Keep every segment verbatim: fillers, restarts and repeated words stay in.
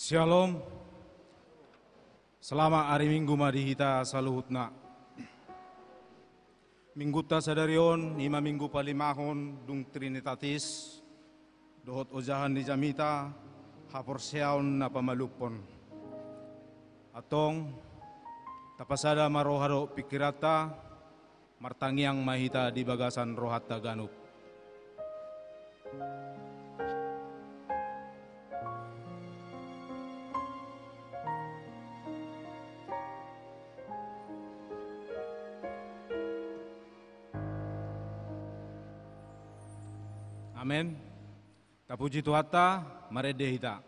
Shalom. Selamat ari Minggu ma di hita saluhutna. Minggunta sadari on, i ma Minggu palimahon dung Trinitatis, dohot ojahan ni jamita, haporseaon na pamalumhon. Antong, tapasada ma roha dohot pingkiranta, martangiang ma hita di bagasan rohanta ganup. Amen. Tapuji Tuhanta, marende hita.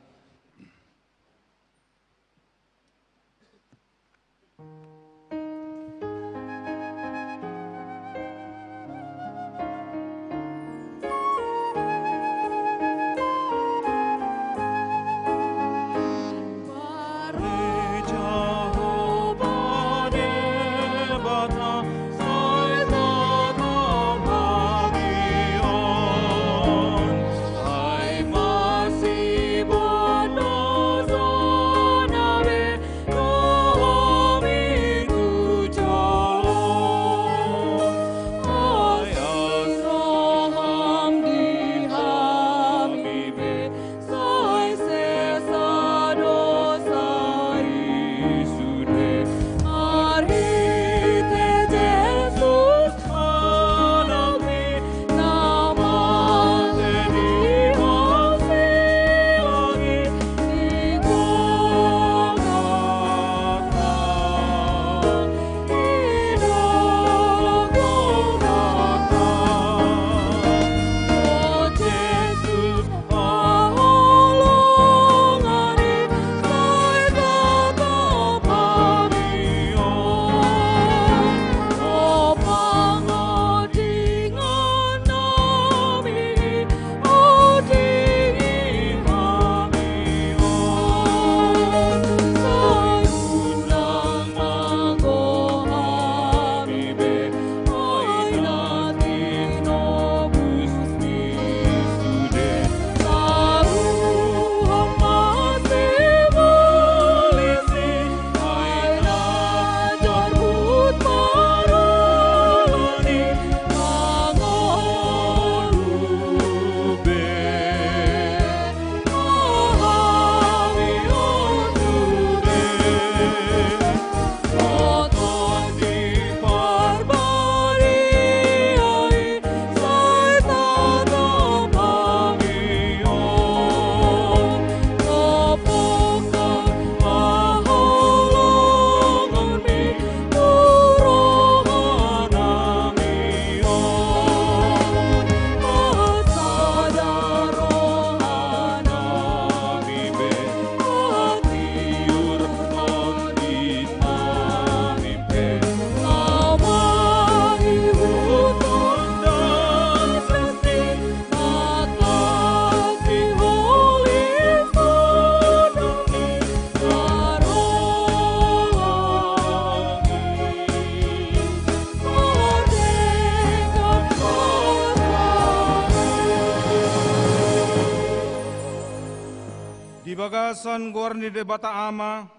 Di bagasan goar ni Debata Ama,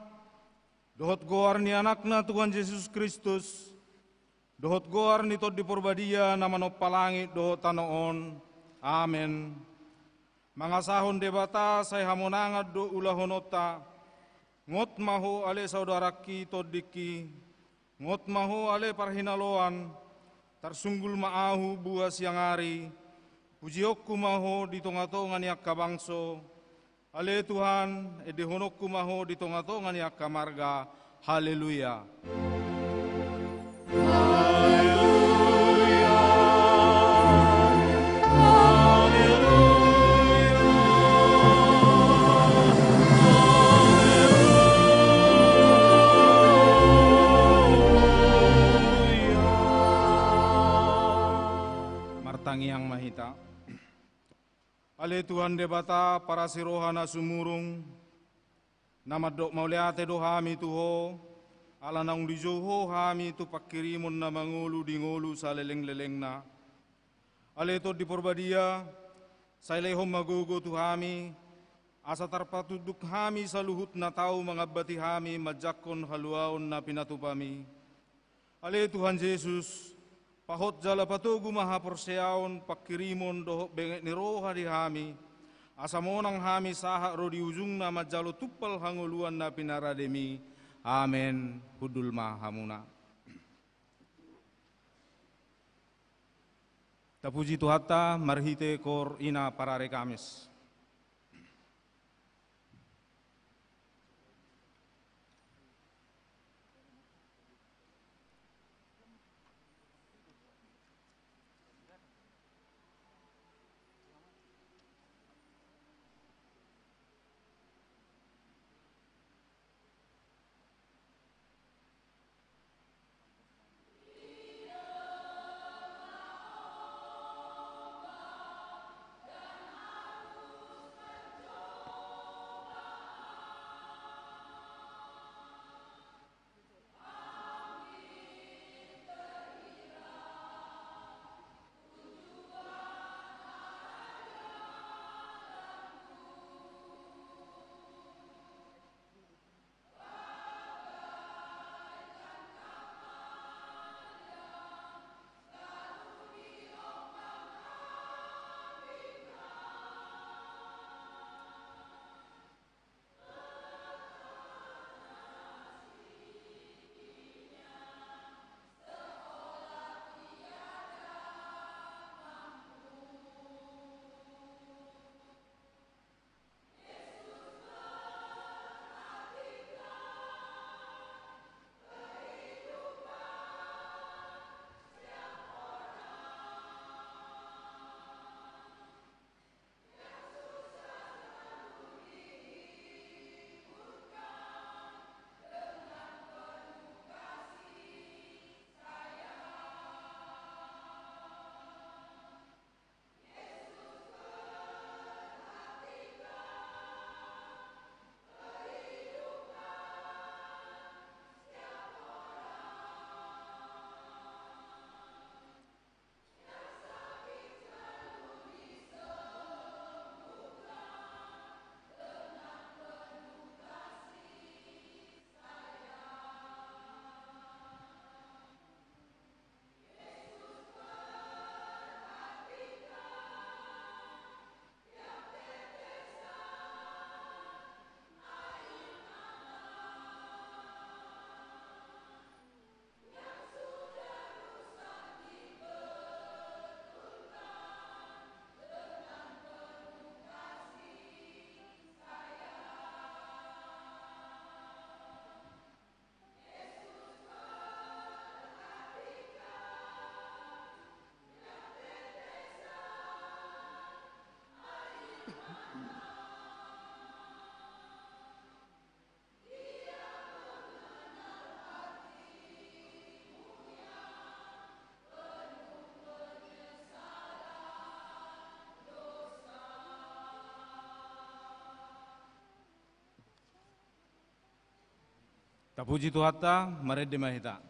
dohot goar ni Anakna Tuhan Jesus Kristus, dohot goar ni Tondi Porbadia na manompa langit dohot tano on. Amen. Mangasahon Debata sai hamonangan do ulahononta. Ngot ma ho ale saudarangki tondingki. Ngot ma ho ale parhinaloan. Tarsunggul ma ahu buha siang ari. Pujionku ma ho di tongatonga ni angka bangso. Ale Tuhan, endehononku ma ho di tongatonga ni angka marga. Haleluya. Haleluya. Haleluya. Martangiang ma hita. Ale Tuhan Debata, parasi roha na sumurung, na mandok mauliate do hami tu Ho, ala naung dijou Ho hami tu pangkirimon na mangolu di ngolu salelenglelengna. Ale Tondi Porbadia, sai lehon ma gogo tu hami, asa tarpatunduk hami saluhutna tau mangambati hami manjangkon haluaon na pinatupami. Ale Tuhan Jesus, pahot jala patogu ma haporseaon, pangkirimon dohot benget ni roha di hami, asa monang hami sahat ro di ujungna manjalo tumpal hangoluan na pinarademi. Amen. Hundul ma hamuna. Tapuji Tuhanta marhite koor ina parari Kamis. Tapuji Tuhanta, marende ma hita.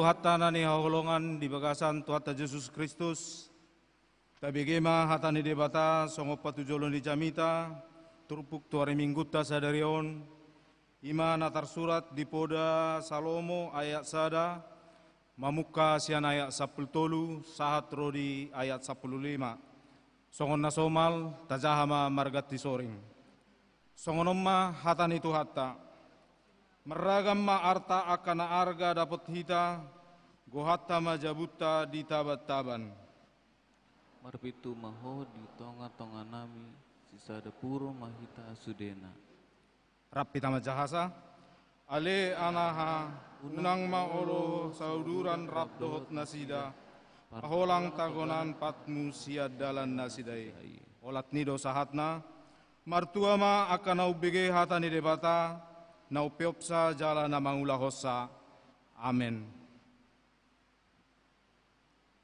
Hata na nihaholongan di bagasan Tuhanta Jesus Kristus, tabege ma hata ni Debata songon patujolo ni jamita, turpuk tu ari Minggunta sadari on, i ma na tarsurat di Poda Salomo ayat sada, mamungka sian ayat sampulu tolu, sahat ro di ayat sampulu lima. Songon na somal, tajaha ma marganti soring. Songon on ma hata ni Tuhanta. Marragam ma arta angka na arga dapot hita, gohanta ma jabunta di taban-taban. Marpintu ma Ho di tonga-tonganami, sisada pur ma hita sudena. Rap hita manjahasa. Ale anaha, unang ma olo sauduran rap dohot nasida, paholang tagonan patmu sian dalan nasida i. Olat ni do sahatna, martua ma angka na umbege hata ni Debata, na umpeopsa jala na mangulahonsa. Amen.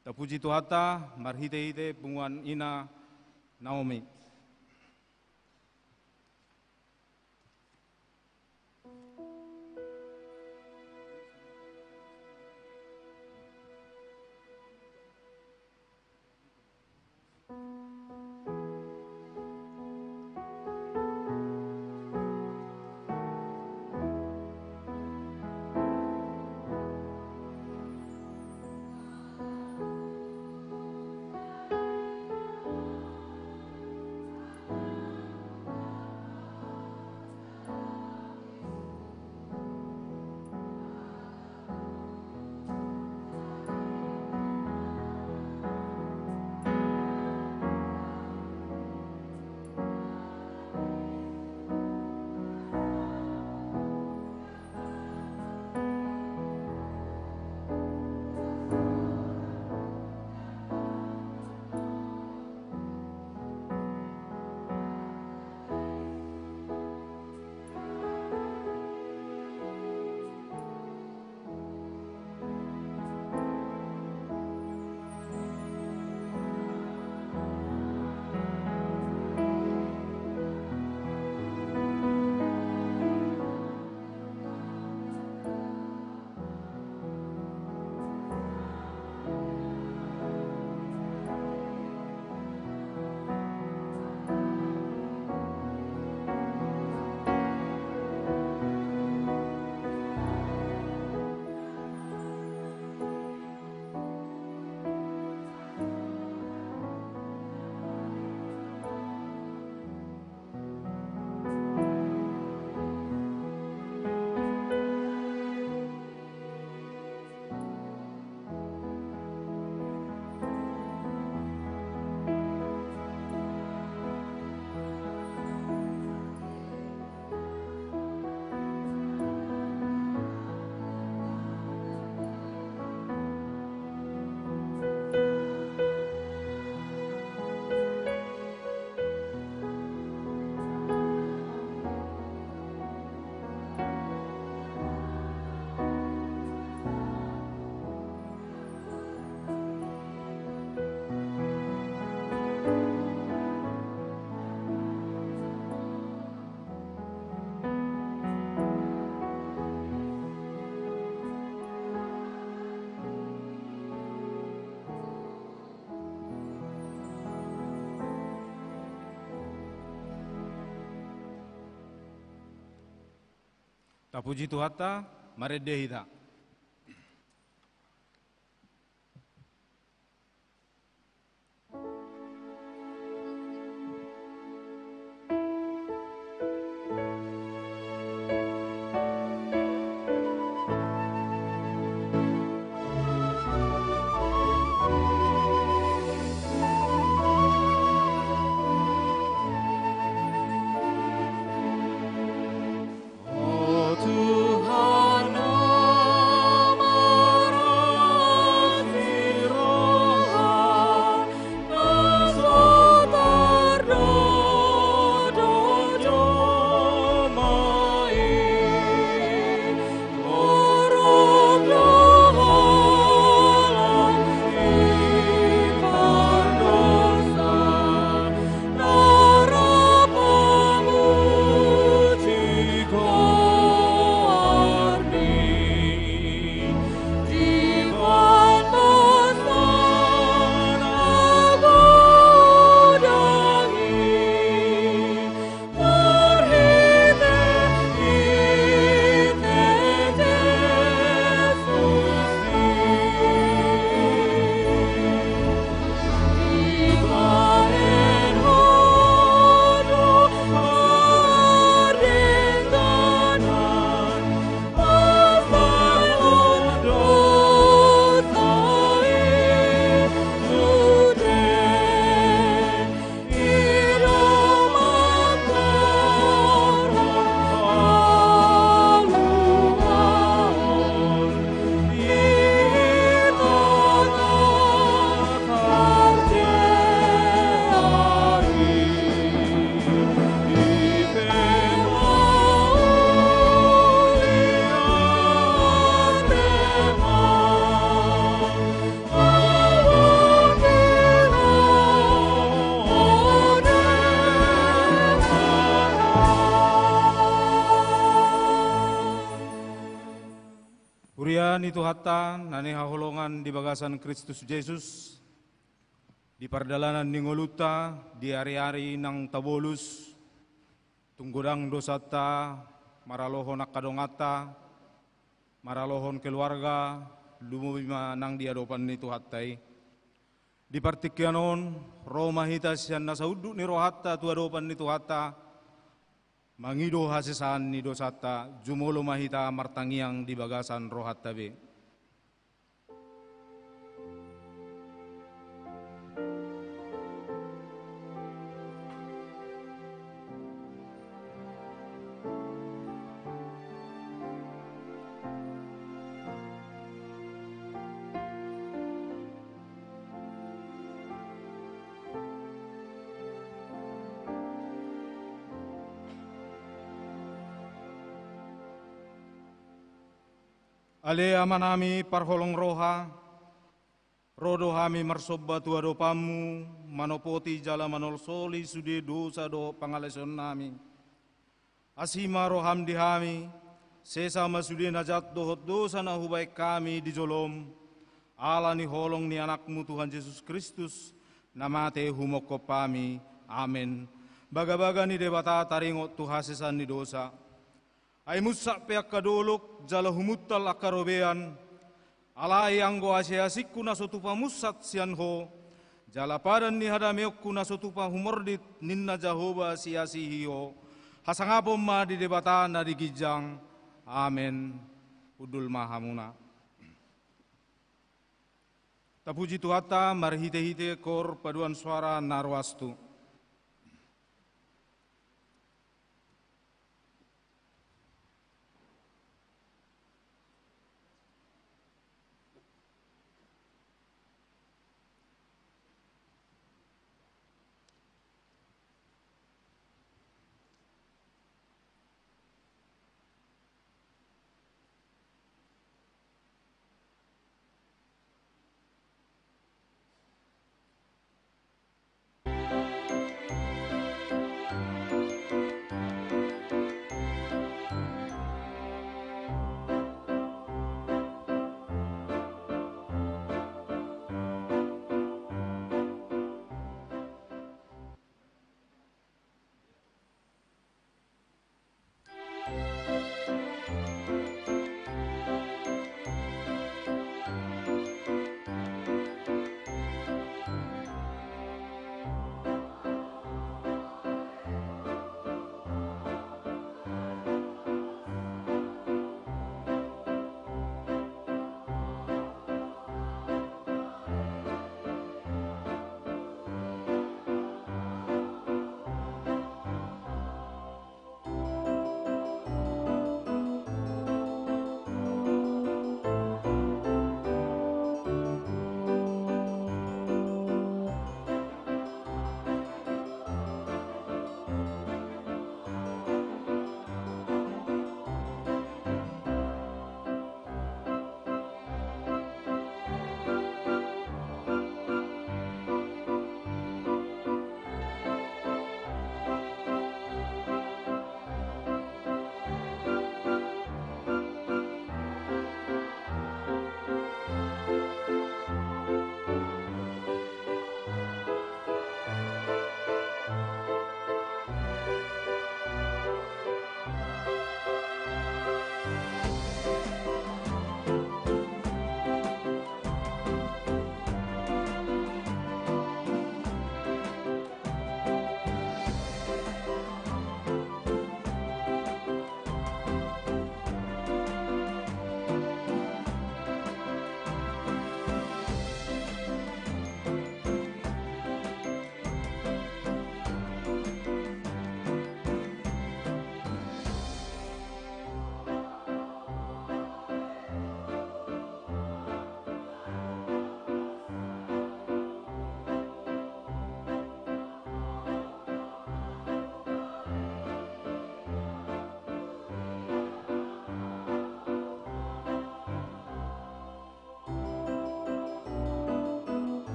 Tapuji Tuhanta, marhite-hite punguan ina Naomi. Tapuji Tuhanta, marende hita. O Tuhan, o Ni Tuhanta na hinaholongan di bagasan Kristus Jesus, di pardalanan ni ngolunta, di ari-ari nang tabolus, tung godang dosanta, maralohon angka donganta, maralohon keluarga, lumobi ma nang di adopan ni Tuhanta i. Di partingkian on, ro ma hita sian nasa unduk ni rohanta tu adopan ni Tuhanta, mangido hasesaan ni dosanta, jumolo ma hita martangiang di bagasan rohanta be. Ale Amanami parholong roha, ro do hami marsomba tu adopanmu, manopoti jala manolsoli sude dosa dohot pangalaosionnami. Asi ma roham di hami, sesa ma sude na jat dohot dosa na hubaen hami di jolom, ala ni holong ni Anakmu Tuhan Jesus Kristus, na mate humongkop hami. Amen. Bagabaga ni Debata taringot tu hasesaan ni dosa. Ai munsak pe angka dolok, jala humuntal angka robean, alai anggo asiasingku na so tupa munsat sian Ho, jala padan ni hadameonku na so tupa humordit, ninna Jahowa siasihi Ho, hasangapon ma di Debata na di ginjang. Amen. Hundul ma hamuna. Tapuji Tuhanta marhite-hite kor paduan soara na roas tu.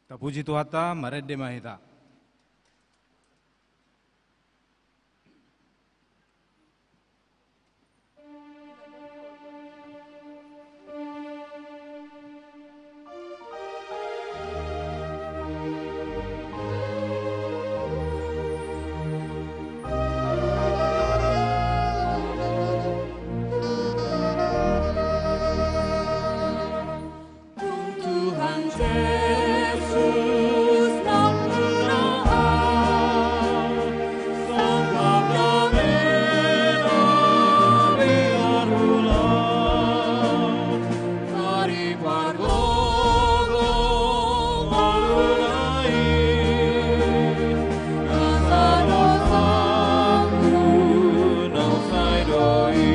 Tapuji Tuhanta, marende ma hita. Tuhan Jesus, nampuna au, sangkap damena biar ulang, ari pargogo marulai, nasa dosaku naung sai do i.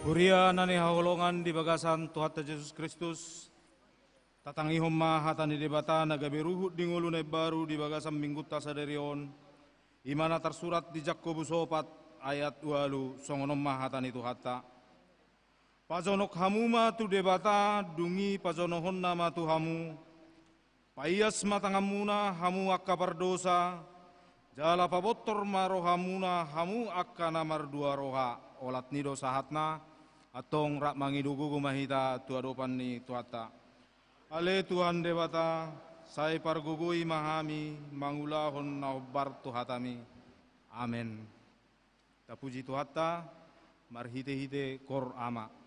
Huria na hinaholongan di bagasan Tuhanta Jesus Kristus, tatangihon ma hata ni Debata na gabe ruhut di ngolu na imbaru di bagasan minggunta sadari on, i ma na tarsurat di Jakobus opat ayat ualu, songon on ma hata ni Tuhanta. Pajonok hamu ma tu Debata, dung i pajonohonna ma tu hamu. Paias ma tanganmuna, hamu angka pardosa, jala pabontor ma rohamuna, hamu angka na mardua roha. Olat ni i do sahatna. Antong rap mangido gogo ma hita tu adopan ni Tuhanta. Ale Tuhan Debata, sai pargogoi ma hami mangulahon na hombar tu hatami. Amen. Tapuji Tuhanta, marhitehite Koor Ama.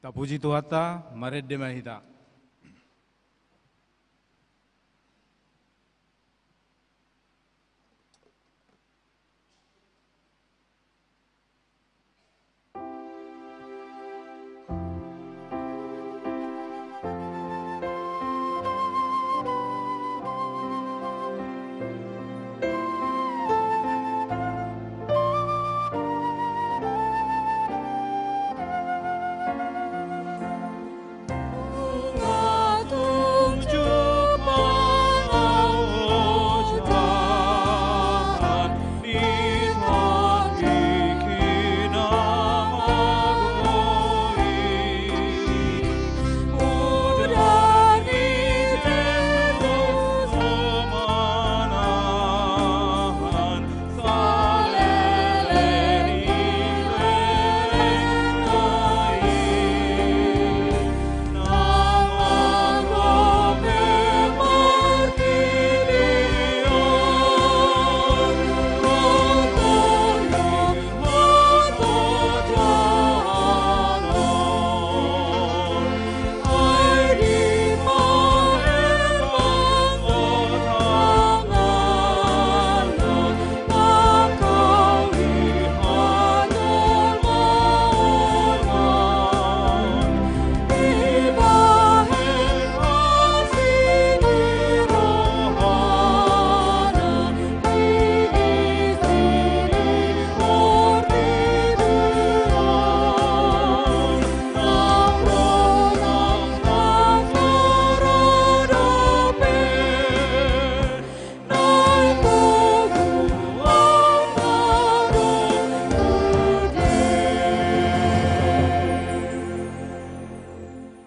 Tapuji Tuhanta, marende ma hita.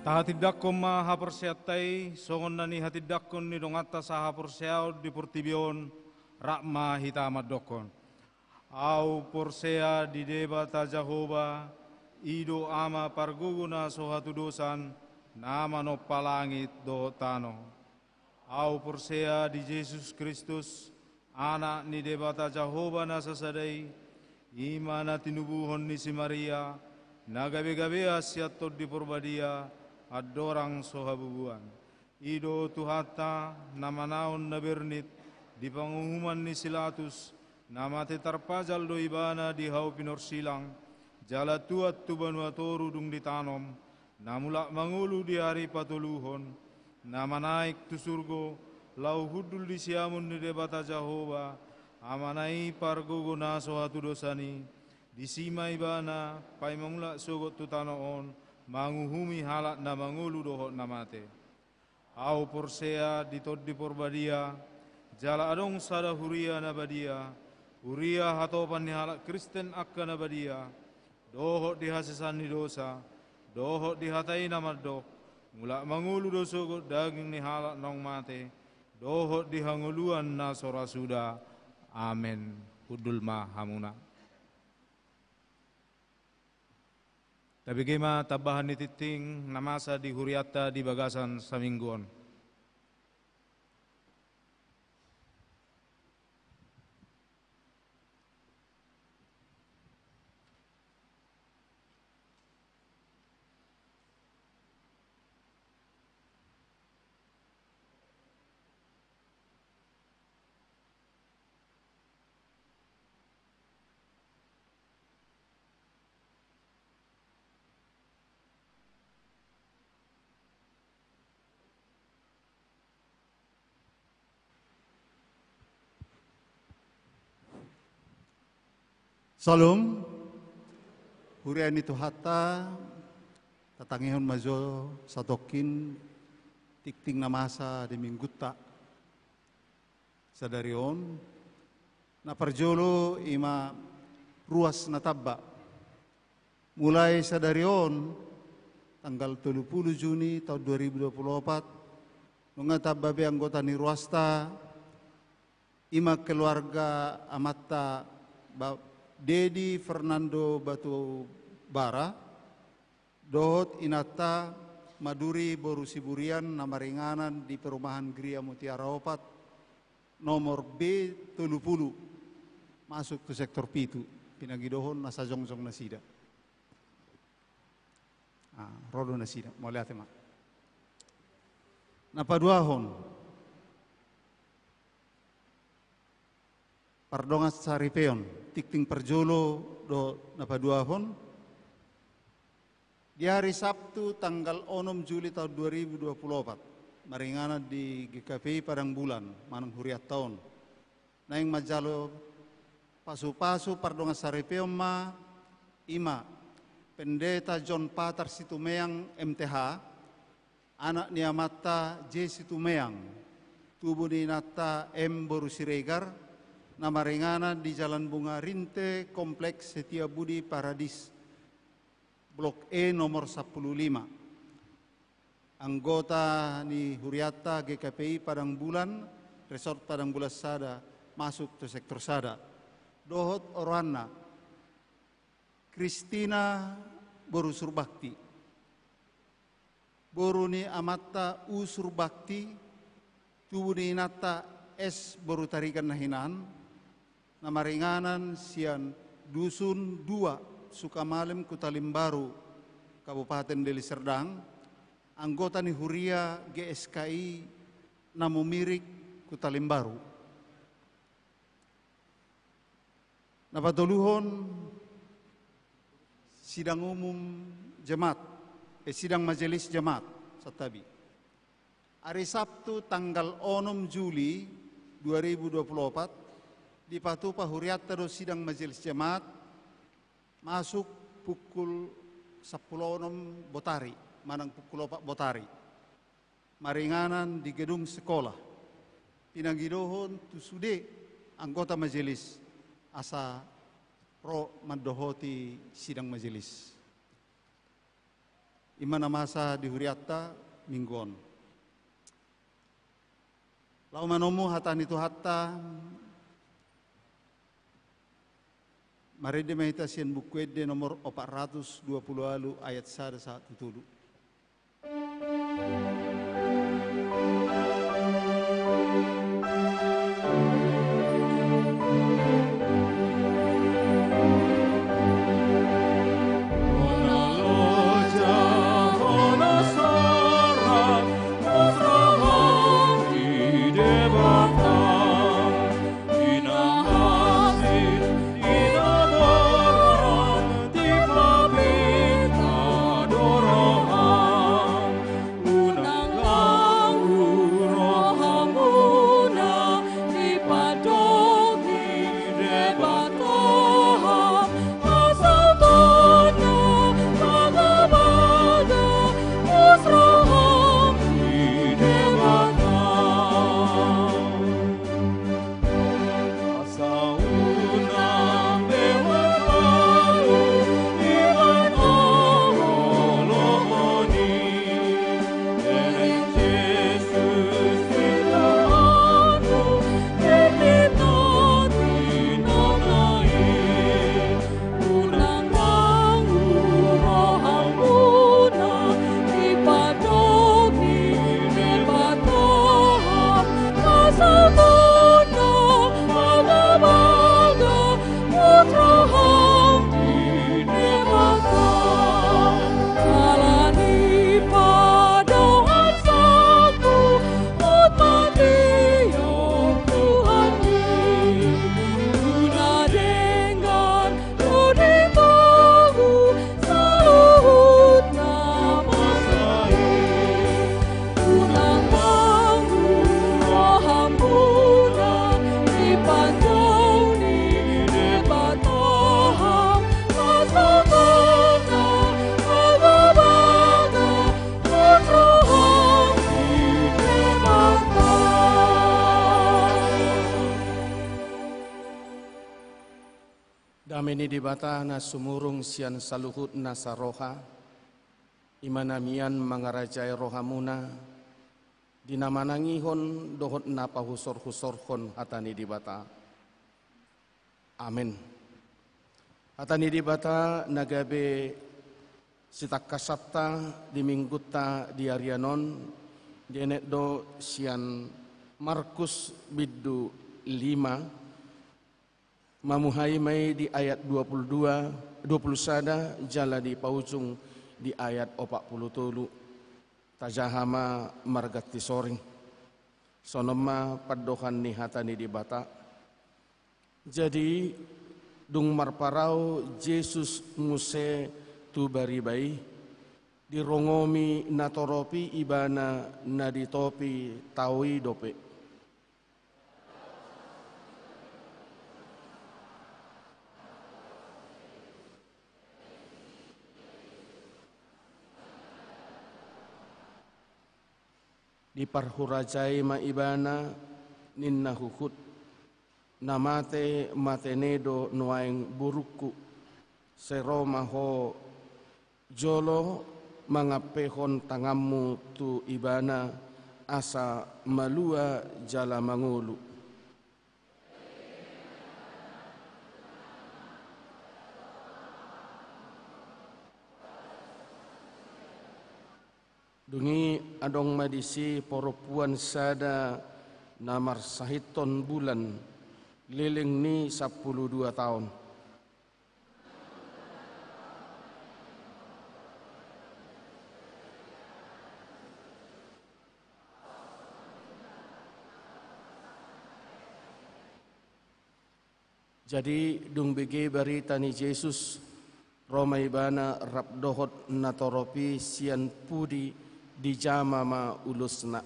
Tahatindangkon ma haporseaonta i, songon na nihatindangkon ni donganta sahaporseaon di portibi on, rap ma hita mandokkon. Ahu porsea di Debata Jahowa, i do Ama pargogo na so hatudosan, na manompa langit dohot tano. Ahu porsea di Jesus Kristus, Anak ni Debata Jahowa na sasada i, i ma na tinubuhon ni si Maria, na gabegabean sian Tondi Porbadia, andorang so habubuan. I do Tuhanta, na manaon na bernit, di panguhuman ni si Latus, na mate tarpajal do ibana di hau pinorsilang, jala tuat tu banua toru dung ditanom, na mulak mangolu di ari patoluhon, na manaek tu surgo, laho hundul di siamun ni Debata Jahowa, Amana i pargogo na so hatudosan i, disi ma ibana, paima mulak sogot tu tano on, manguhumi halak na mangolu dohot na mate. Ahu porsea di Tondi Porbadia, jala adong sada huria na badia, huria hatopan ni halak Kristen angka na badia, dohot di hasesaan ni dosa, dohot di hata i na mandok, mulak mangolu do sogot daging ni halak naung mate, dohot di hangoluan na so ra suda. Amen. Hundul ma hamuna. Tabege ma tambahan ni tingting na masa di hurianta di bagasan saminggu on. Syalom. Huria ni Tuhanta, tatangihon ma jo satongkin tingting na masa di minggunta sadari on. Na parjolo i ma ruas na tamba. Mulai sadari on, tanggal tolu pulu Juni taon dua ribu dua pulu opat, nunga tamba be anggota ni ruasta, i ma keluarga amanta Ba-, Dedi Fernando Batubara, dohot inanta Maduri boru Siburian na maringanan di Perumahan Gria Mutiara opat, nomor B tolu pulu, masuk tu sektor pitu, pinangidohon nasa jongjong nasida. Ah, ro do nasida, mauliate ma. Na paduahon, pardongan saripeon, tingting parjolo do na paduahon. Di ari Sabtu tanggal onom Juli taon dua ribu dua pulu opat, maringanan di G K P I Padang Bulan, manang hurianta on, naeng manjalo pasupasu pardongan saripeon ma, i ma Pendeta John Patar Situmeang, M T H, anak ni amanta J Situmeang, tubu ni inanta M boru Siregar, na maringanan di Jalan Bunga Rinte, Kompleks Setia Budi Paradis, Blok E, nomor sampulu lima. Anggota ni hurianta G K P I Padang Bulan, Resort Padang Bulan Sada, masuk tu sektor sada. Dohot oroanna, Kristina boru Surbakti, boru ni amanta U Surbakti, tubu ni inanta S boru Tarigan na hinan, na maringanan sian Dusun dua, Sukamalem, Kutalimbaru, Kabupaten Deli Serdang, anggota ni huria G S K I na mumirik Kutalimbaru. Na patoluhon, sidang umum jemaat, eh, sidang majelis jemaat, santabi. Ari Sabtu tanggal onom Juli dua ribu dua pulu opat, dipatupa hurianta do sidang majelis jemaat, masuk pukul sampulu onom botari, manang pukul opat botari. Maringanan di gedung sekolah. Pinangidohon tu sude anggota majelis asa ro mandohoti sidang majelis. I ma na masa di hurianta minggu on. Laho manomu hata ni Tuhanta, marende ma hita sian Buku Ende nomor opat ratus dua pulu ualu, ayat sada sahat tu tolu. Dame ni Debata na sumurung sian saluhut nasa roha, i ma na mian mangarajai rohamuna, di na manangihon dohot na pahusorhusorhon hata ni Debata. Amen. Hata ni Debata na gabe sitangkasanta di minggunta di arian on, dienet do sian Markus bindu lima, mamuhai ma i di ayat dua pulu dua, dua pulu sada, jala di paujung di ayat opat pulu tolu. Tajaha ma marganti soring. Songon on ma pandohan ni hata ni Debata. Jadi, dung marparau Jesus muse tu bariba i, dirongomi natorop i ibana na di topi tao i dope. Diparhurajai ma ibana, ninna huhut: Na mate, matene do nuaeng borungku. Sai ro ma ho jolo mangampehon tanganmu tu ibana, asa malua jala mangolu. Dung i adong ma disi parompuan sada na marsahiton bulan, leleng ni sampulu dua taon. Jadi, dung bege barita ni Jesus, ro ma ibana rap dohot natorop i sian pudi, dijama ma ulosna.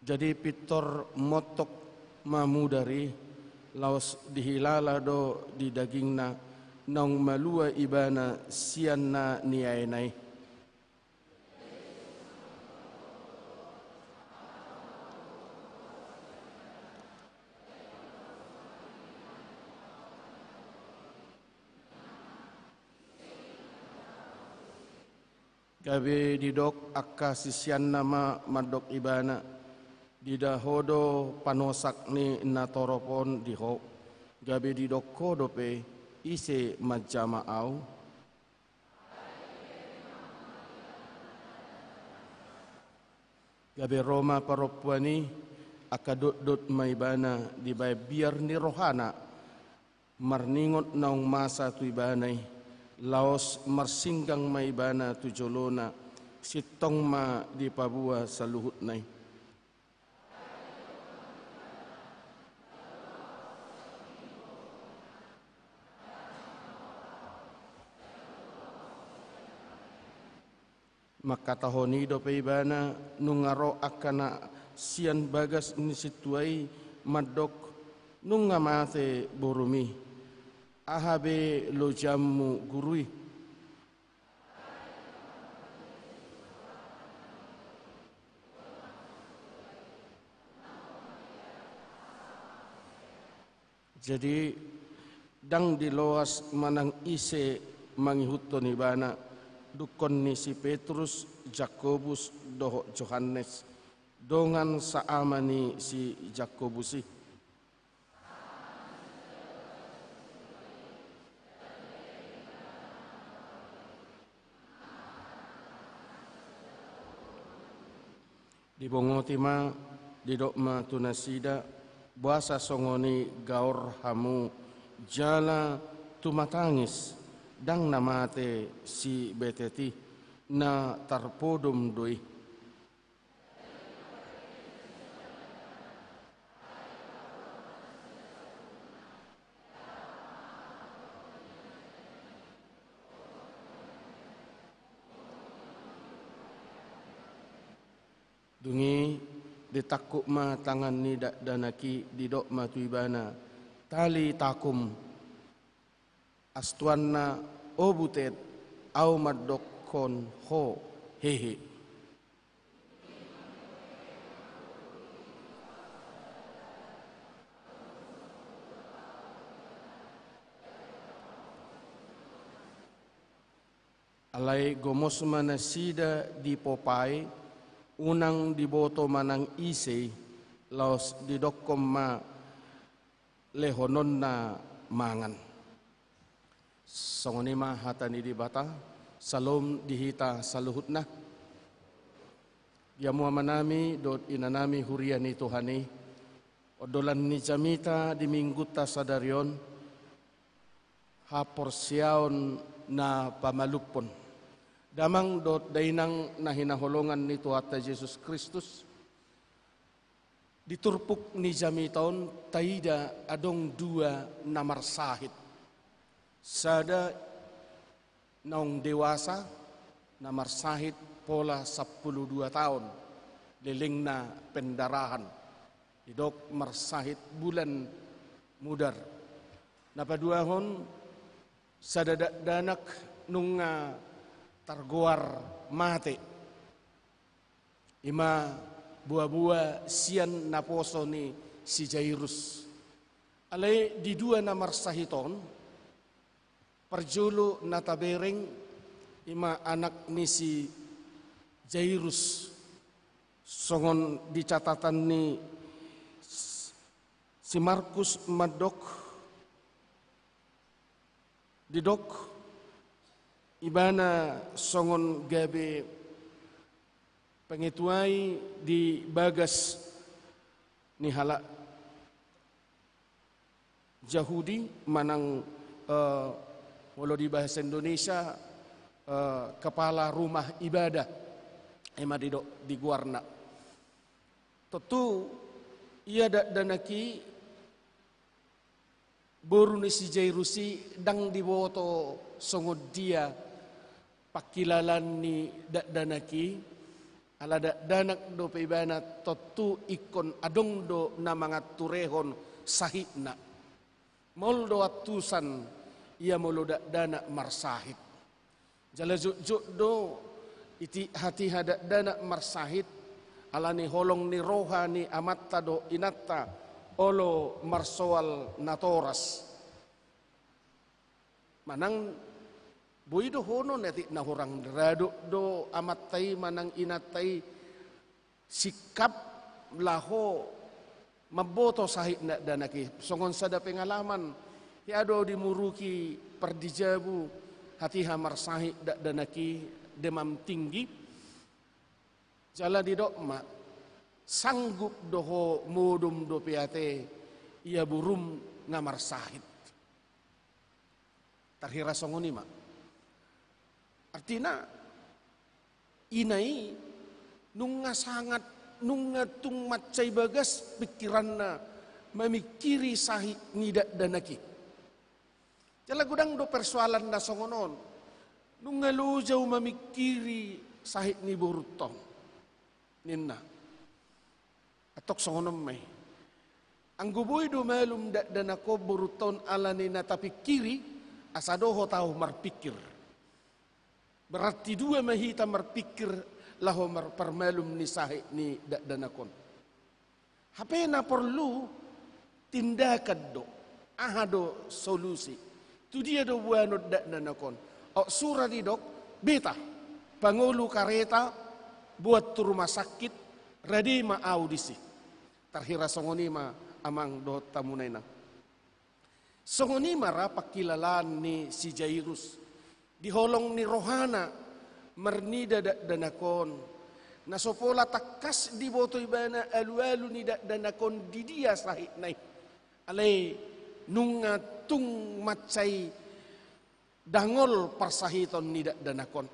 Jadi pintor montok ma mudar i, laos dihilala do di dagingna, naung malua ibana sian na niaena i. Gabe didok angka siseanna ma mandok ibana: Dida ho do panosak ni natorop on di ho? Gabe didok ho dope: Ise manjama ahu? Gabe ro ma parompuan i, angka dotdot ma ibana dibaen biar ni rohana, marningot naung masa tu ibana i, laos marsinggang ma ibana tu jolona, sintong ma dipaboa saluhutna i. Mangkatahon i dope ibana, nunga ro angka na sian bagas ni sintua i mandok: Nunga mate borumi. Aha be lojaonmu guru i? Jadi, ndang diloas manang ise mangihuthon ibana, dungkon ni si Petrus, Jakobus dohot Johannes, dongan saama ni si Jakobus i. Dibongoti ma, didok ma tu nasida: Boasa songon i gaor hamu jala tumatangis? Ndang na mate si betet i, na tarpodom do i. Dung i ditangkup ma tangan ni dakdanak i, didok ma tu ibana: Talita kum. Astuanna: O butet, ahu mandokkon ho, hehe. Alai gomos ma nasida dipopai, unang diboto manang ise i, laos didokkon ma lehononna mangan. Songon i ma hata ni Debata. Salom di hita saluhutna. Di hamu amanami dohot inanami, huria ni Tuhan i, Ondolan ni jamita di minggunta sadari on, haporseaon na pamalumhon. Damang dohot dainang na hinaholongan ni Tuhanta Jesus Kristus, di turpuk ni jamita on taida adong dua na marsahit. Sada naung dewasa, na marsahit pola sampulu dua taon, lelengna pendarahan, didok marsahit bulan Mudar. Na paduahon, sada dakdanak nunga targoar mate, i ma boaboa sian naposo ni si Jairus. Alai di dua na marsahit on, parjolo na tabereng i ma anak ni si Jairus, songon di catatan ni si Markus mandok, didok ibana songon gabe pengetuai di bagas ni halak Jahudi manang, eh, molo di bahasa Indonesia, eh, kepala rumah ibadah, i ma didok di goarna. Tontu ia dakdanak i, boru ni si Jairus i, ndang diboto songon dia pangkilalaan ni dakdanak i, ala dakdanak dope ibana, tontu ingkon adong do na manganturehon sahitna. Maol do antusan ia molo dakdanak marsahit. Jala jotjot do i hatiha dakdanak marsahit, ala ni holong ni roha ni amanta dohot inanta olo marsoal natoras. Manang boi do hono na atik na hurang, rade do amanta i manang inanta i singkap laho mamboto sahit ni dakdanak i. Songon sada pengalaman, hea do dimuruki pardijabu hatiha marsahit dakdanak i, demam tinggi. Jala didok ma, sanggup do ho modom dope ate ia borum nga marsahit. Tarhira songon i ma. Artina, ina i nunga sangat, nunga tung mansai bagas pingkiranna mamingkiri sahit ni dakdanak i. Jala godang do persoalan na songon on. Nunga loja au mamingkiri sahit ni borunta on, ninna. Antong songon on ma i. Anggo boi do malum dakdanak on, borunta on, ala ni na tapingkiri, asa dohot au marpingkir. Berarti dua ma hita marpingkir laho mar-, parmalum ni sahit ni dakdanak on. Hape na porlu tindakan do, aha do solusi? Tu dia do boanon dakdanak on? Aut sura didok, beta, pangolu kareta, boan tu rumah sakit, rade ma au disi. Tarhira songon i ma amang dohot hamu na inang. Songon i ma ra pangkilalaan ni si Jairus. Di holong ni rohana marnida dakdanak on. Na so pola tangkas diboto ibana alualu ni dakdanak on di dia sahitna i. Alai nunga tung mansai dangol parsahiton ni dakdanak on.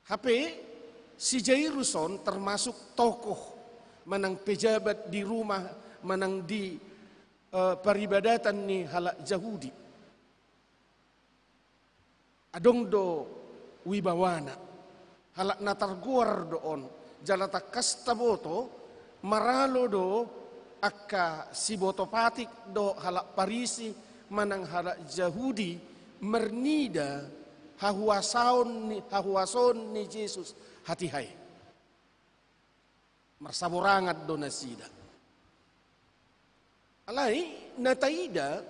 Hape si Jairus on termasuk tokoh manang pejabat di rumah manang di, eh, paribadatan ni halak Jahudi. Adong do wibawana, halak na targoar do on, jala tangkas taboto, maralo do angka siboto patik dohot halak Parisi manang halak Jahudi marnida hahuasaon ni, hahuasaon ni Jesus hatiha i. Marsaborangan do nasida. Alai na taida,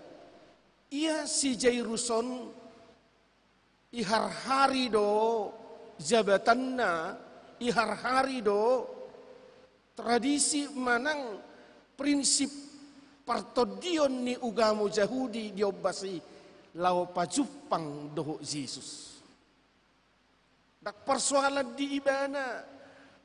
ia si Jairus on iharhari do jabatanna, iharhari do tradisi manang prinsip partondion ni ugamo Jahudi di ombas i laho pajumpang dohot Jesus. Ndang parsoalan di ibana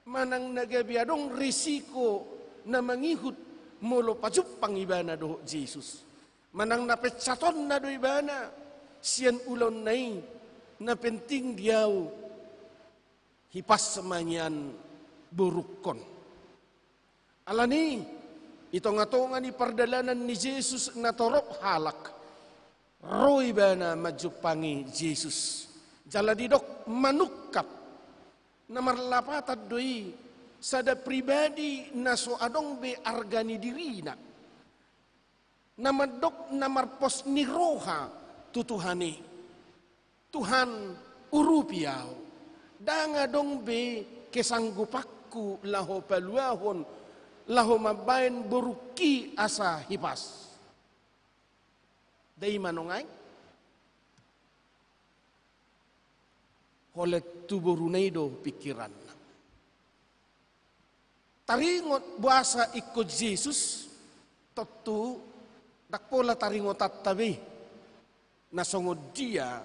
manang na gabe adong risiko na mangihut molo pajumpang ibana dohot Jesus. Manang na petsatonna do ibana sian ulaonna i, na penting di ahu hipas ma nian borungkon. Alani i, di tonga-tonga ni pardalanan ni Jesus natorop halak, ro ibana manjumpangi Jesus. Jala didok manungkap, na marlapatan do i sada pribadi na so adong be arga ni dirina, na mandok na marpos ni roha tu Tuhan i. Tuhan, urupi ahu. Ndang adong be kesanggupanku laho paluahon, laho mambaen borungki asa hipas. Dai manongai? Holan tu boruna i do pingkiranna. Taringot boasa ingkon Jesus, tontu ndang pola taringotanta be na songon dia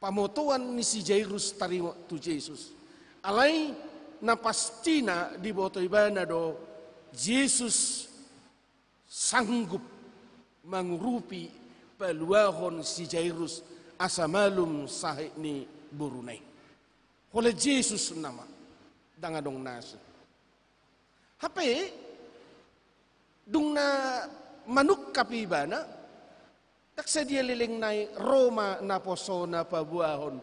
pamotoan ni si Jairus taringot tu Jesus. Alai na pastina diboto ibana do Jesus sanggup mangurupi paluahon si Jairus asa malum sahit ni boruna i. Holan Jesus nama, ndang adong na asing. Hape dung na manungkap ibana, ndang sadia leleng nai ro ma naposona paboahon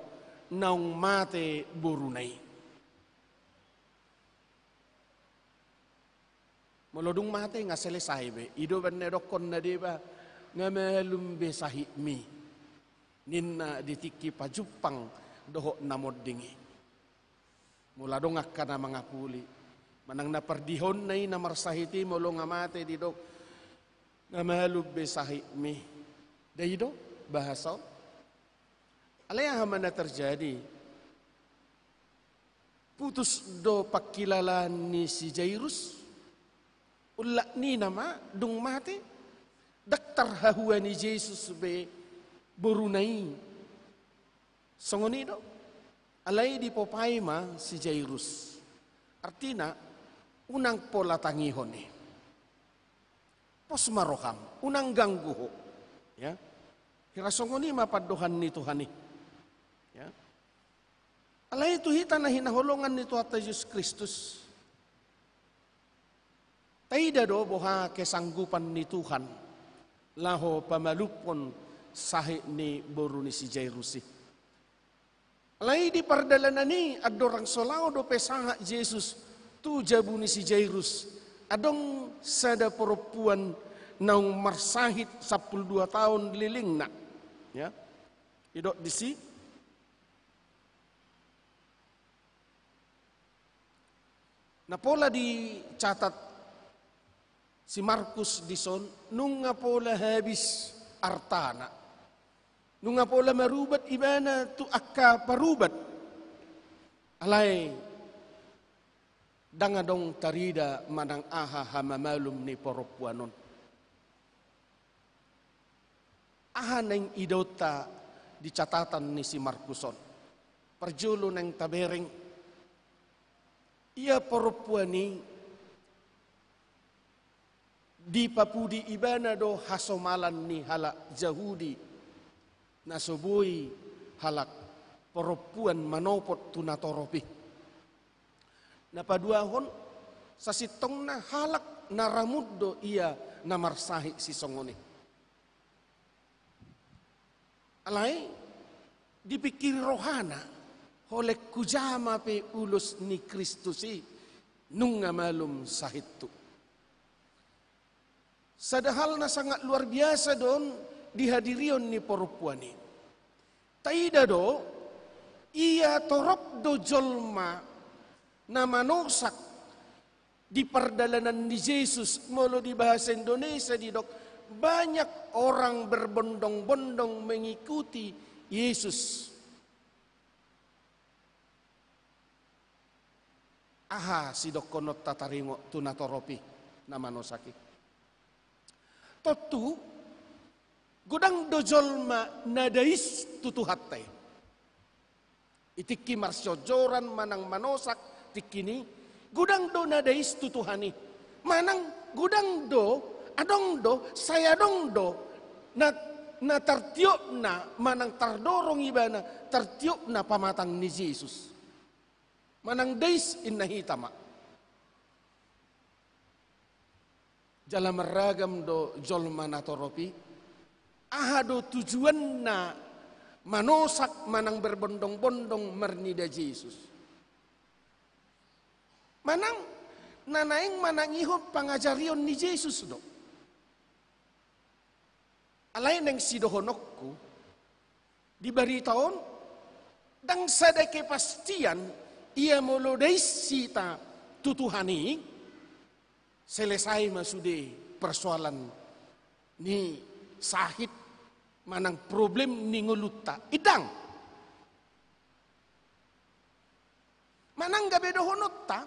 naung mate boruna i. Molo dung mate nga selesai be, i do umbahen na didokkon na deba, nga malum be sahitmi, ninna di tingki pajumpang dohot na monding i. Molo adong angka na mangapuli, manang na pardihaonna i na marsahit i, molo nga mate didok, nga malum be sahitmi. Dai do bahasa on. Alai aha ma na terjadi? Putus do pangkilalaan ni si Jairus. Ullak ni na ma dung mate, ndang tarhahua ni Jesus be boruna i. Songon i do. Alai dipopai ma si Jairus. Artina, unang pola tangihon i. Pos ma roham, unang ganggu ho. Ya. Hira songon i ma pandohan ni Tuhan i. Ya. Alai tu hita na hinaholongan ni Tuhanta Jesus Kristus, taida do boha kesanggupan ni Tuhan laho pamalumhon sahit ni boru ni si Jairus i. Alai di pardalanan i andorang so laho dope sahat Jesus tu jabu ni si Jairus, adong sada parompuan naung marsahit sampulu dua taon lelengna. Ya. Didok disi, na pola dicatat si Markus dison, nunga pola habis artana. Nunga pola marubat ibana tu angka parubat. Alai ndang adong tarida manang aha hamamalum ni parompuan on. Aha naeng idaonta di catatan ni si Markus on? Parjolo naeng tabereng, ia parompuan i dipapudi ibana do hasomalan ni halak Jahudi, na so boi halak parompuan manopot tu natorop i. Na paduahon, sasintongna halak na ramut do ia na marsahit sisongon i. Alai dipingkiri rohana, holan hujama pe ulos ni Kristus i, nunga malum sahithu. Sada hal na sangat luar biasa do on di hadirion ni parompuan i. Taida do, ia torop do jolma na manosak di pardalanan ni Jesus, molo di bahasa Indonesia didok, banyak orang berbondong-bondong mengikuti Yesus. Aha sidohononta taringot tu natorop i na manosak i? Tontu, godang do jolma na dais tu Tuhanta i. Di tingki marsianjuran manang manosak tingki ni, godang do na dais tu Tuhan i. Manang godang do, adong do, sai adong do na, na tartiopna manang tardorong ibana tartiopna pamatang ni Jesus. Manang dais inna hita ma. Jala marragam do jolma na torop i. Aha do tujuanna manosak manang berbondong-bondong marnida Jesus? Manang na naeng manangihon pangajarion ni Jesus do. Alai naeng sidohononku, di barita on ndang sada kepastian. Ia molo dais hita tu Tuhan i, selesai ma sude persoalan ni sahit manang problem ni ngolunta. Ndang. Manang gabe dohononta,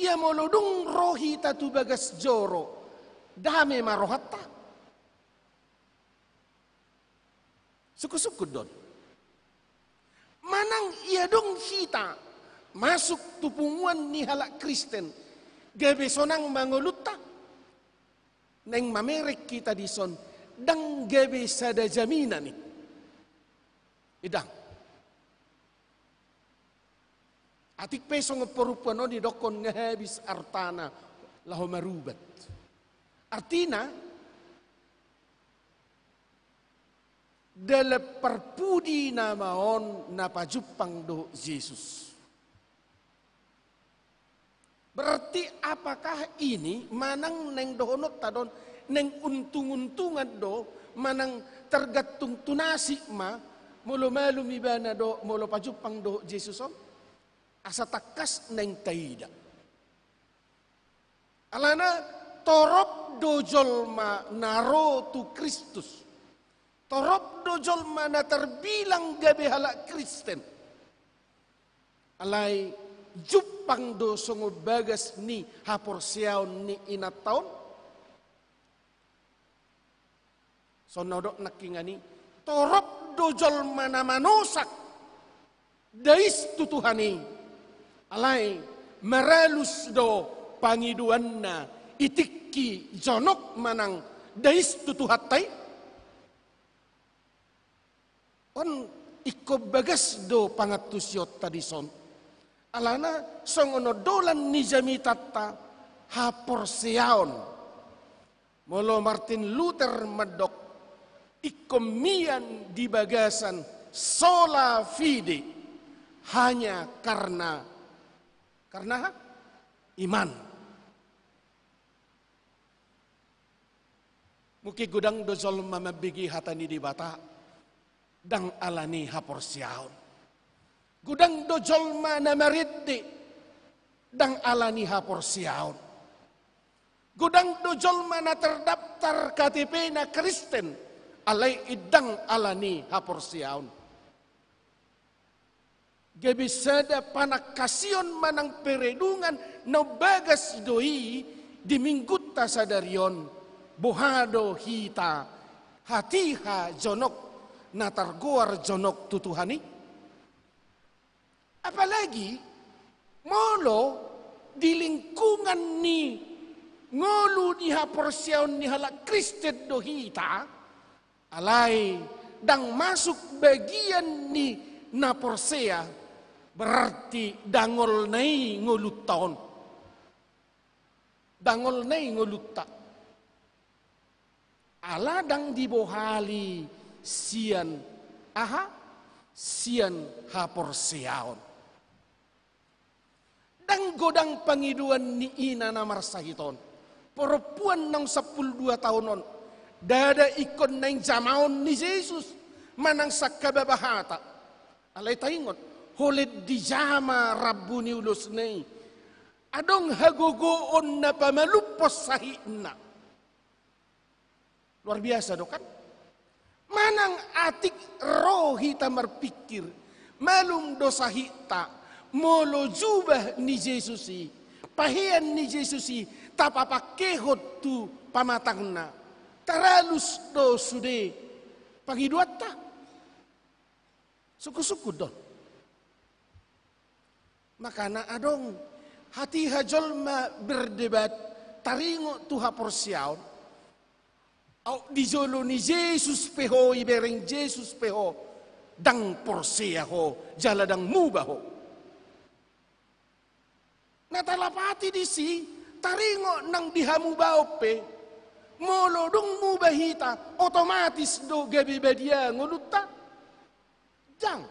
ia molo dung ro hita tu bagas joro, dame ma rohanta. Sungkun-sungkun do on. Manang ia dung hita masuk tu punguan ni halak Kristen, gabe sonang ma ngolunta. Naeng mamereng hita dison, ndang gabe sada jaminan i. Ndang. Atik pe songon parompuan on didokkon nga habis artana laho marubat. Artina, dalan parpudi nama on na pajumpang dohot Jesus. Berarti apakah ini manang naeng dohononta do on, naeng untung-untungan do, manang tergantung tu nasib ma, molo malum ibana do, molo pajumpang dohot Jesus on? Asa tangkas naeng taida. Alana torop do jolma na ro tu Kristus. Torop do jolma na terbilang gabe halak Kristen. Alai jumpang do songon bagas ni haporseaon ni inanta on. Songon na hudok nangkiningan i, torop do jolma na manosak dais tu Tuhan i. Alai maralus do pangidoanna i tingki jonok manang dais tu Tuhanta i. On ingkon bagas do pangantusionta dison. Alana songon on do lan ni jamitanta haporseaon. Molo Martin Luther mandok, ingkon mian di bagasan sola fide, hanya karena, karena iman. Mungkin godang do jolma mambege hata ni Debata, ndang ala ni haporseaon. Godang do jolma na marende, ndang ala ni haporseaon. Godang do jolma na terdaftar K T P-na Kristen, alai ndang ala ni haporseaon. Gabe sada panangkasion manang peredungan na umbagas do i di minggunta sadari on, boha do hita hatiha jonok na targoar jonok tu Tuhan i? Apalagi molo di lingkungan ni ngolu ni haporseaon ni halak Kristen do hita, alai ndang masuk bagian ni na porsea, berarti dangol na i ngolunta on. Dangol na i ngolunta. Ala ndang dibohali sian aha? Sian haporseaon. Ndang godang pangidoan ni ina na marsahit on. Parompuan naung sampulu dua taon on, ndada ingkon naeng jamaon ni Jesus manang sangkababa hata. Alai taingot, holan dijama rambu ni ulosna i, adong hagogoon na pamalumhon sahitna. Luar biasa do kan? Manang atik ro hita marpingkir, malum do sahitta, molo jubah ni Jesus i, pahean ni Jesus i, tapapangkehon tu pamatangna, taralus do sude pangidoanta. Sungkun-sungkun do on. Makana adong hatiha jolma berdebat, taringot tu haporseaon. Au di jolo ni Jesus pe ho, ibereng Jesus pe ho, ndang porsea ho, jala ndang muba ho. Na talapati disi, taringot nang di hamubaon pe, molo dung muba hita, otomatis do gabe badia ngolunta? Ndang.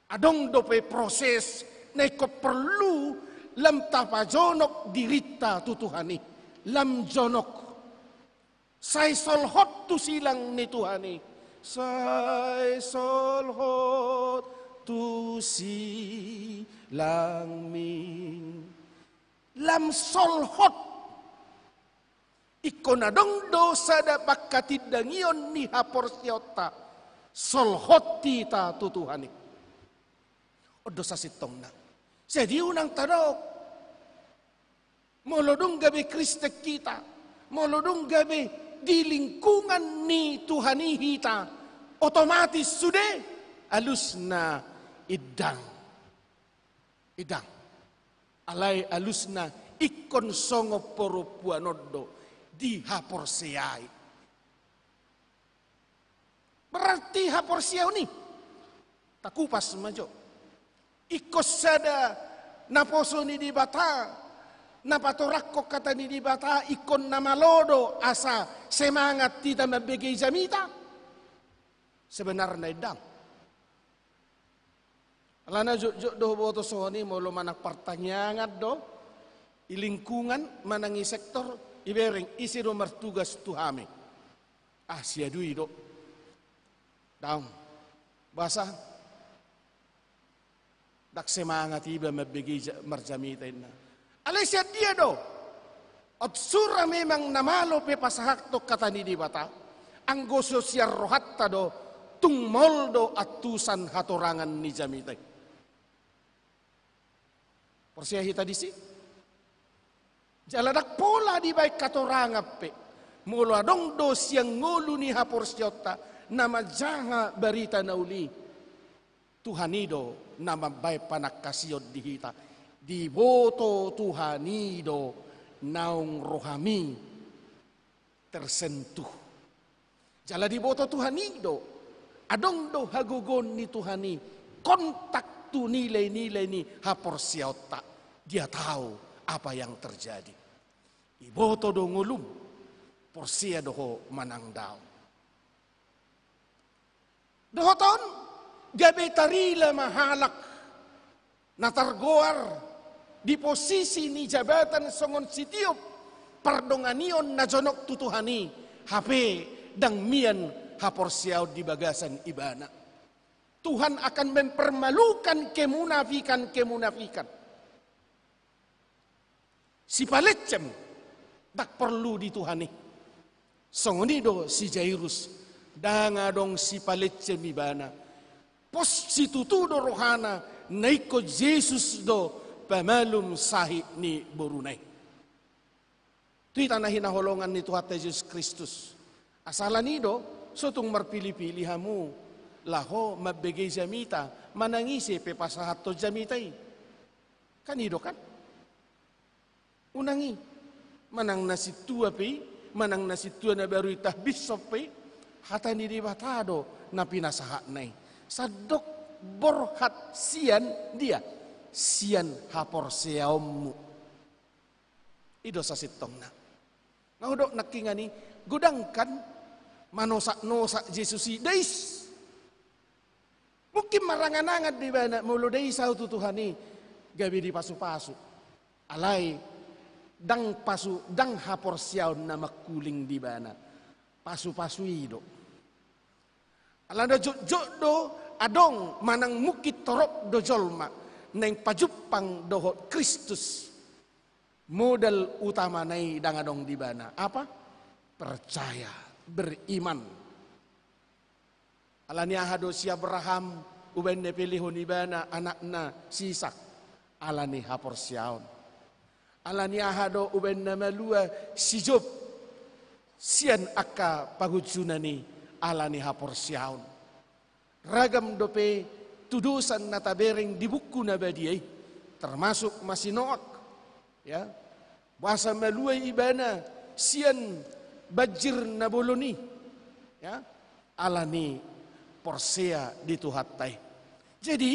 Adong dope proses na ingkon porlu lam tapajonok dirinta tu Tuhan i, lam jonok. Sai solhot tu silangmi Tuhan i. Sai solhot tu silangmi. Lam solhot. Ingkon adong do sada panghatindangion ni haporseaonta. Solhot hita tu Tuhan i. On do sasintongna. Jadi unang tadok. Molo dung gabe Kristen hita, molo dung gabe di lingkungan ni Tuhan i hita, otomatis sude? Alusna ndang. Ndang. Alai alusna ingkon songon parompuan on do dihaporseai. Berarti haporseaon i, takupas ma jo. Ingkon sada naposo ni Debata, na patorangkon hata ni Debata, ingkon na malo do asa semangat hita mambege jamita? Sebenarna ndang. Alana jotjot do huboto songon i, molo manang partangiangan do, i lingkungan manang i sektor, ibereng ise do martugas tu hami. Ah, siadui do. Daong. Boasa? Ndang semangat iba mambege ja-, marjamita inna. Alai sian dia do? On sura memang na malo pe pasahathon hata ni Debata, anggo so sian rohanta do, tung maol do antusan hatorangan ni jamita i. Porsea hita disi? Jala ndang pola dibaen hatorangan pe. Molo adong do sian ngolu ni haporseaonta na manjaha barita na uli, Tuhan i do na mambaen panangkasion di hita. Diboto Tuhan i do naung rohami tersentuh. Jala diboto Tuhan i do, adong do hagogoon ni Tuhan i, kontak tu nilai-nilai ni haporseaonta. Dia tahu apa yang terjadi. Iboto do ngolum, porsea do ho manang daong. Dohot on, gabe tarila ma halak na targoar di posisi ni jabatan songon sitiop pardonganion na jonok tu Tuhan i, hape ndang mian haporseaon di bagasan ibana. Tuhan akan mempermalukan kemunafikan-kemunafikan. Sipalejam, ndang porlu di Tuhan i. Songon i do si Jairus, ndang adong sipalejam ibana. Pos situtu do rohana, na ingkon Jesus do pamalum sahit ni boruna i. Tu hita na hinaholongan ni Tuhanta Jesus Kristus. Asa ala ni i do, so tung marpilipili hamu, laho mambege jamita, manang ise pe pasahathon jamita i. Kan i do kan? Unang i, manang na sintua pe i, manang na sintua na baru itah bishop pe i, hata ni Debata do na pinasahatna i. Sandok borhat sian dia, sian haporseaonmu. I do sasintongna. Nga hudok nangkingan i, godang kan manosak-nosak Jesus i, dais. Mungkin marangan-angan do ibana, molo dais ahu tu Tuhan i, gabe dipasu-pasu. Alai, ndang pasu, ndang haporseaon na mangkuling di ibana. Pasu-pasu i do. Alana jotjot do adong manang mungkin torop do jolma naeng pajumpang dohot Kristus. Modal utamana i ndang adong di ibana. Apa? Percaya, beriman. Ala ni aha do si Abraham umbaen na pelehon ibana anakna si Isak? Ala ni haporseaon. Ala ni aha do umbaen na malua si Job sian angka pangunjunan i? Ala ni haporseaon. Ragam dope tudosan na tabereng di buku na badia i, termasuk ma si Noak, ya. Boasa malua ibana sian banjir na bolon i? Ya, ala ni porsea di Tuhanta i. Jadi,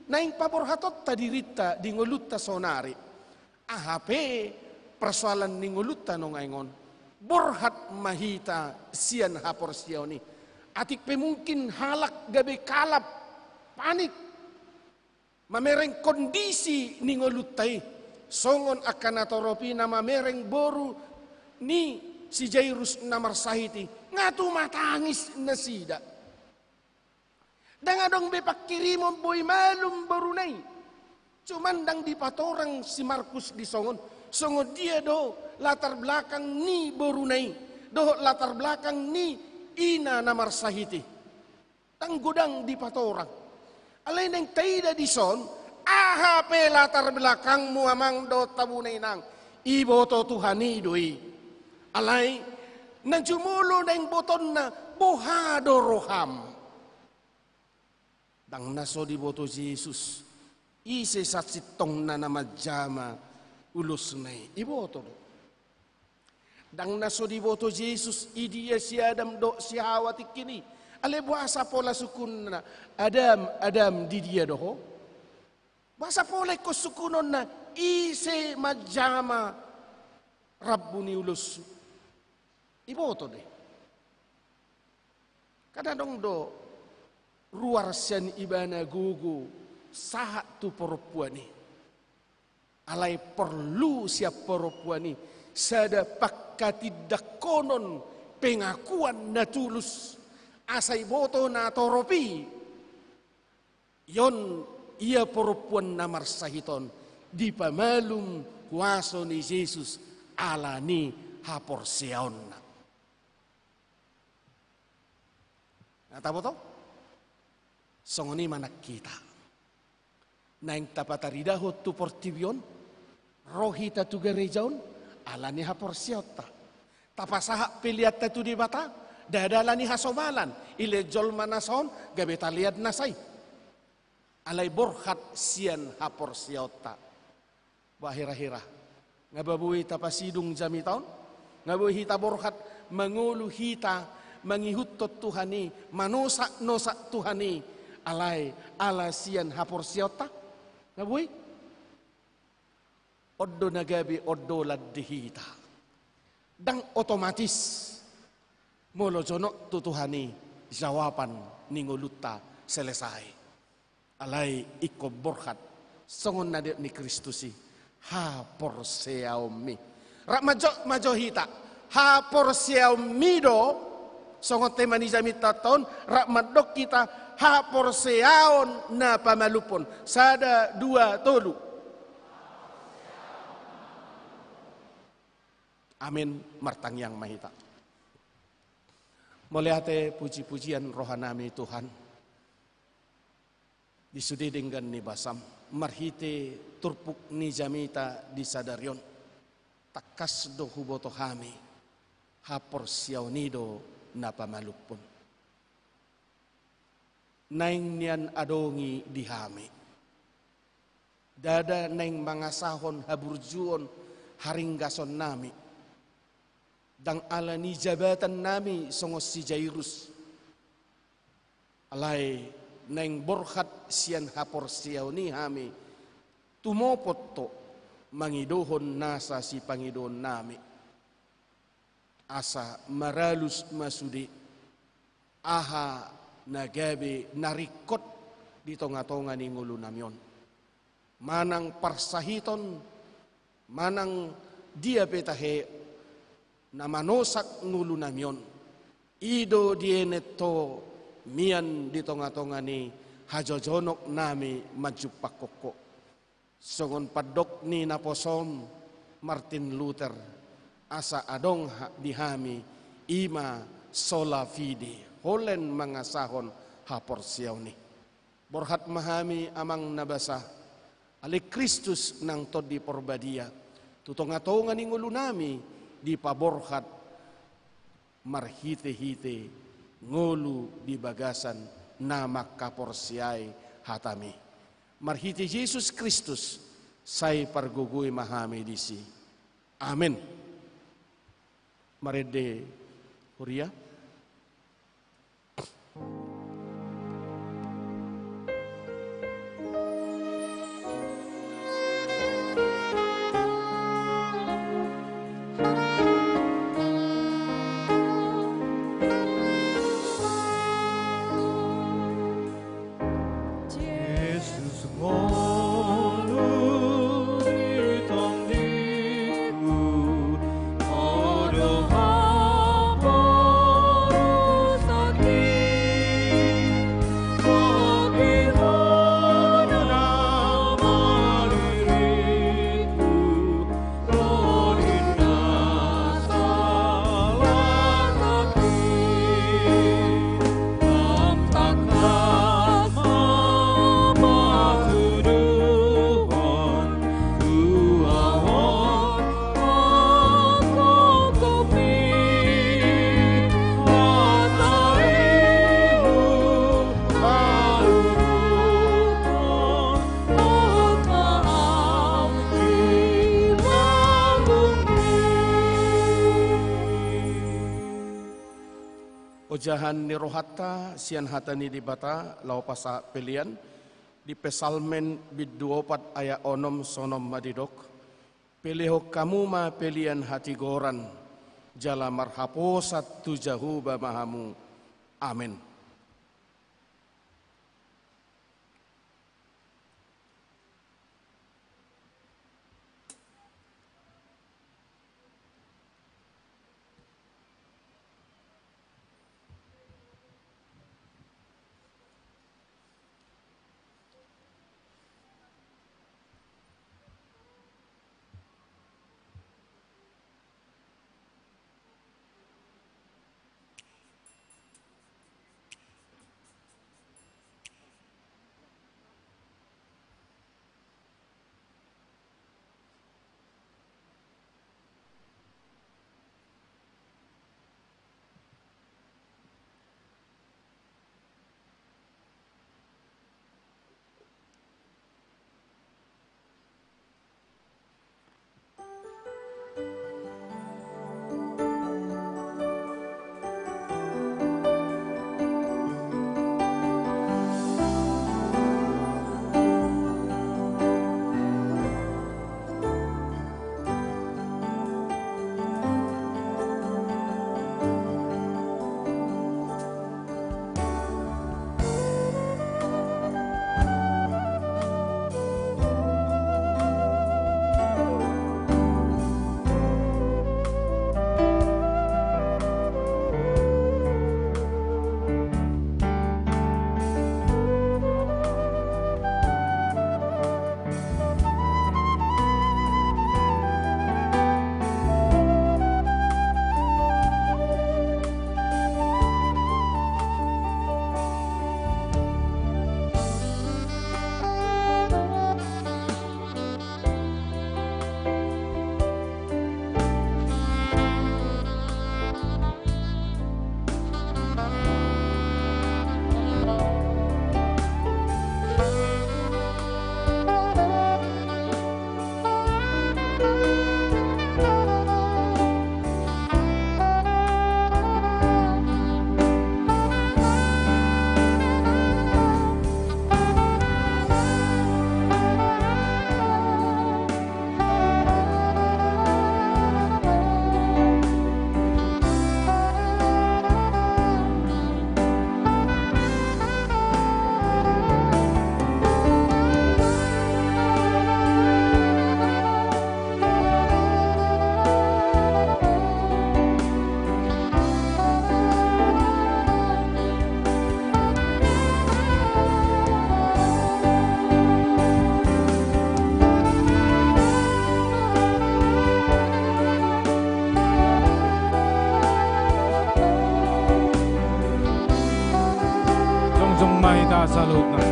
naeng paborhatonta dirinta di ngolunta saonari. Aha pe persoalan ni ngolunta nuaeng on, borhat ma hita sian haporseaon i. Atik pe mungkin halak gabe kalap, panik, mamereng kondisi ni ngolunta i, songon angka na torop i na mamereng boru ni si Jairus na marsahit i, nga tumatangis nasida. Ndang adong be pangkirimon, boi malum boruna i. Cuman ndang dipatorang si Markus di songon, songon dia do latar belakang ni boruna i, dohot latar belakang ni ina na marsahit i. Ndang godang dipatorang. Alai naeng taida dison, aha pe latar belakangmu amang dohot tabuna inang, iboto Tuhan i do i. Alai na jumolo naeng botonna, boha do roham? Ndang na so diboto Jesus ise sasintongna na manjama ulosna i, iboto do. Ndang na so diboto Jesus i dia si Adam dohot si Hawa tingki i. Alai boasa pola sungkunna, "Adam, Adam, di dia do ho?" Boasa pola ingkon sungkunonna, "Ise manjama rambu ni uloshu?" Iboto do i. Kan adong do ruar sian ibana gogo sahat tu parompuan i. Alai porlu sian parompuan i sada pangkatindangkonon, pengakuan na tulus, asa iboto na torop i, ia on, ia parompuan na marsahit on dipamalum huaso ni Jesus ala ni haporseaonna. Na taboto? Songon i ma nang hita. Naeng tapataridahon tu portibi on, ro hita tu gareja on, ala ni haporseaonta. Tapasahat peleanta tu Debata, ndada ala ni hasomalan, i lean jolma na saon, gabe talean na sai. Alai borhat sian haporseaonta. Ba hira-hira, nga boi tapasidung jamita on? Nga boi hita borhat mangolu hita mangihuthon Tuhan i, manosak-nosak Tuhan i, alai ala sian haporseaonta? Nga boi. On do na gabe ondolan di hita. Ndang otomatis molo jonok tu Tuhan i jawaban ni ngolunta selesai. Alai ingkon borhat songon na nidok ni Kristus i, haporseaonmi. Rap manjou, manjou hita, haporseaonmi do, songon tema ni jamita on, rap mandok hita haporseaon na pamalumhon. Sada, dua, tolu. Amin. Martangiang ma hita. Mauliate, puji-pujian rohanami Tuhan. Di sude denggan ni basam, marhite turpuk ni jamita di sadari on, tangkas do huboto hami, haporseaon i do na pamalumhon. Naeng nian adongi di hami. Ndada naeng mangasahon haburjuon haringgasonnami. Ndang ala ni jabatannami songon si Jairus. Alai naeng borhat sian haporseaon i hami, tumopot do mangidohon nasa sipangidoonnami. Asa maralus ma sude aha na gabe na ringkot di tonga-tonga ni ngolunami on. Manang parsahiton, manang dia pe tahe na manosak ngolunami on. I do dienet ho mian di tonga-tonga ni hajojonoknami manjumpangkon ho. Songon pandok ni naposom Martin Luther, asa adong ha-, di hami, i ma sola fide, holan mangasahon haporseaon i. Borhat ma hami Amang na basa, alai Kristus nang Tondi Porbadia, tu tonga-tonga ni ngolunami dipaborhat marhite-hite ngolu di bagasan na mangkaporseai hatami. Marhite Jesus Kristus, sai pargogoi ma hami disi. Amen. Marende huria. Jesus ngolu di tondiku, Ho do haporusakku, bagaimana ma diriku, Ojahan ni rohanta sian hata ni Debata laho pasahat pelean, di Psalmen bindu opat ayat onom songon on ma didok: Pelehon hamu ma pelean hatigoran, jala marhaposan tu Jahowa ma hamu. Amen. Jongjong ma hita saluhutna.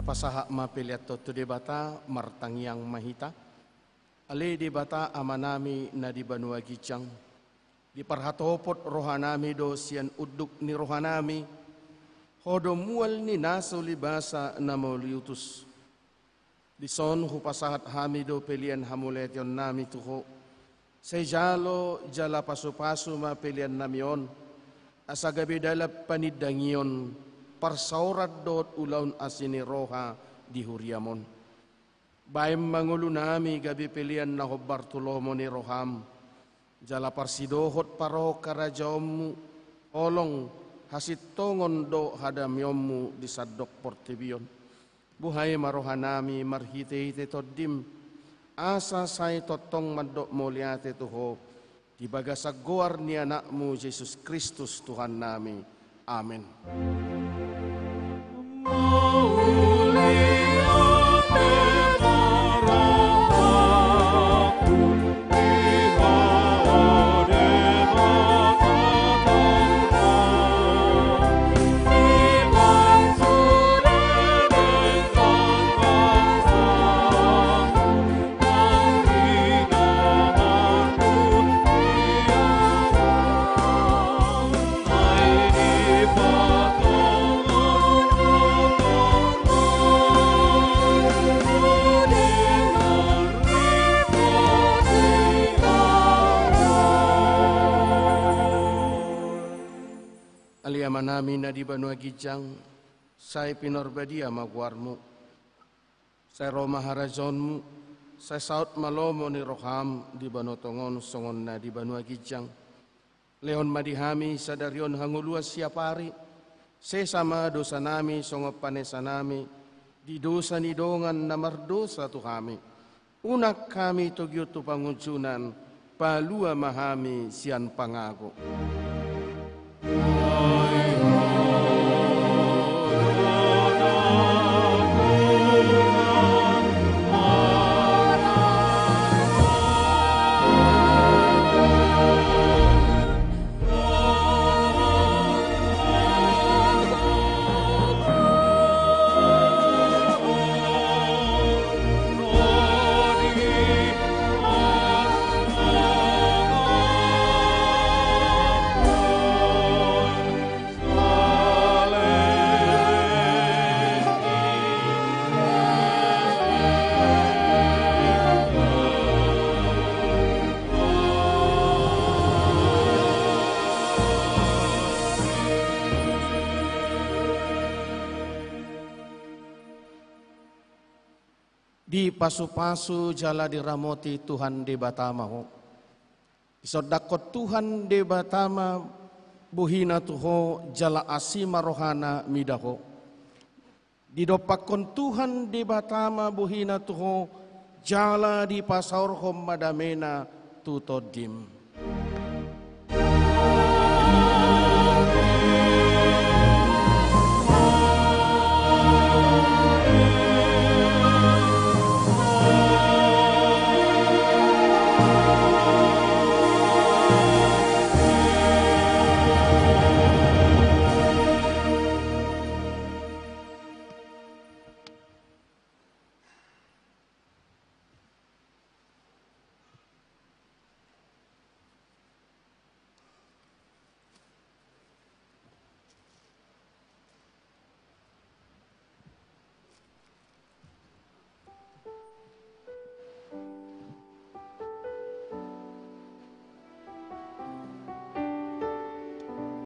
Pasahat ma pelean tu Debata, martangiang ma hita. Ale Debata Amanami na di banua ginjang, diparhatopot rohanami do sian unduk ni rohanami Ho do mual ni na so libasa na mauliutus. Dison hupasahat hami do pelean hamauliateionnami tu Ho. Sai jalo jala pasupasu ma peleannami on, asa gabe dalan panindangion, parsaoran dohot ulaon asi ni roha di huriaM on. Baen ma ngolunami gabe pelean na hombar tu lomo ni rohaM, jala parsidohot parrohahon harajaonMu, holong, hasintongon dohot hadameonMu di sandok portibi on. Buhai ma rohanami marhitehite TondiM, asa sai tongtong mandok mauliate tu Ho, di bagasan goar ni AnakMu Jesus Kristus Tuhannami. Amen. Ale Amanami na di banua ginjang, sai pinarbadia ma goarMu. Sai ro ma harajaonMu, sai saut ma lomo ni rohaM di banua tonga on songon na di banua ginjang. Lehon ma di hami sadari on hangoluan siapari, sesa ma dosanami songon panesanami di dosa ni dongan na mardosa tu hami. Unang hami togihon tu pangunjunan, palua ma hami sian pangago. Dipasupasu jala diramoti Tuhan Debata ma ho. Disondangkon Tuhan Debata ma bohina tu ho jala asi ma rohana mida ho. Didompakkon Tuhan Debata ma bohina tu ho jala dipasaorhon ma damena tu tondim.